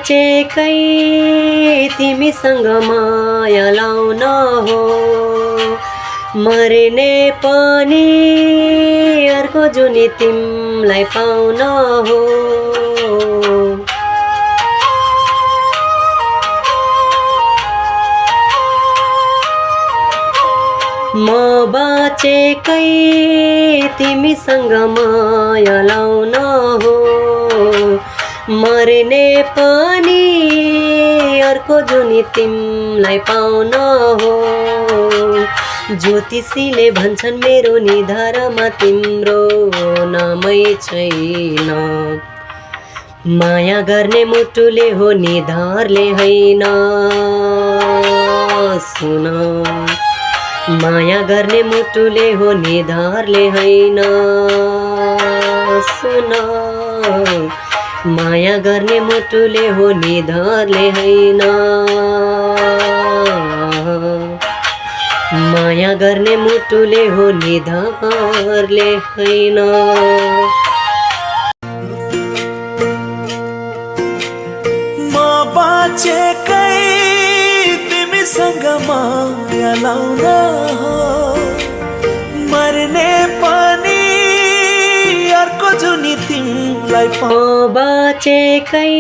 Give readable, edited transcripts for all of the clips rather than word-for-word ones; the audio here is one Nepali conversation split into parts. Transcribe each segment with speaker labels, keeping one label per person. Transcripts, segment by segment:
Speaker 1: बाँचेकै तिमीसँग माया लाउन हो, मर्ने पनि अर्को जुनी तिमीलाई पाउन हो। म बाँचेकै तिमीसँग माया लाउन हो, मर्ने पनि अर्को जुनी तिमीलाई पाउन हो। ज्योतिषीले भन्छन् मेरो निधारमा तिम्रो नामै छैन, माया गर्ने मुटुले हो निधारले हैन। सुन, माया गर्ने मुटुले हो निधारले हैन। सुन, माया गर्ने मुटुले हो निधारले हैन। माया गर्ने मुटुले हो निधारले हैन।
Speaker 2: म बाँचेकै तिमीसँग माया लाउन हो, मर्ने पनि अर्को जुनी तिमीलाई
Speaker 1: म बाँचेकै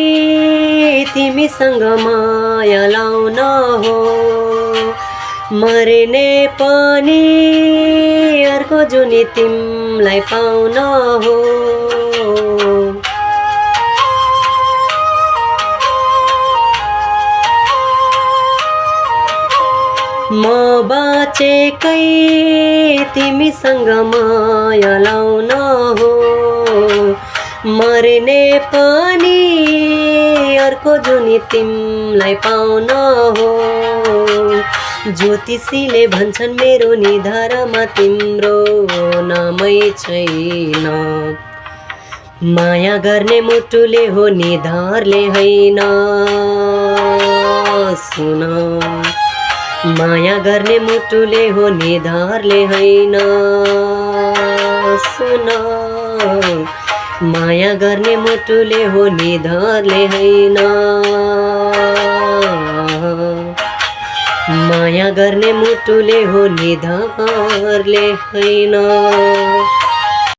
Speaker 1: तिमीसँग माया लाउन हो, मर्ने पनि अर्को जुनी तिमीलाई पाउन हो। म बाँचेकै तिमीसँग माया लाउन हो, मर्ने पनि अर्को जुनी तिमीलाई पाउन हो। ज्योतिषीले भन्छन् मेरो निधारमा तिम्रो नामै छैन, माया गर्ने मुटुले हो निधारले हैन। सुन, माया गर्ने मुटुले हो निधारले हैन। सुन, माया गर्ने मुटुले हो निधारले हैन। माया गर्ने मुटुले हो निधारले हैन।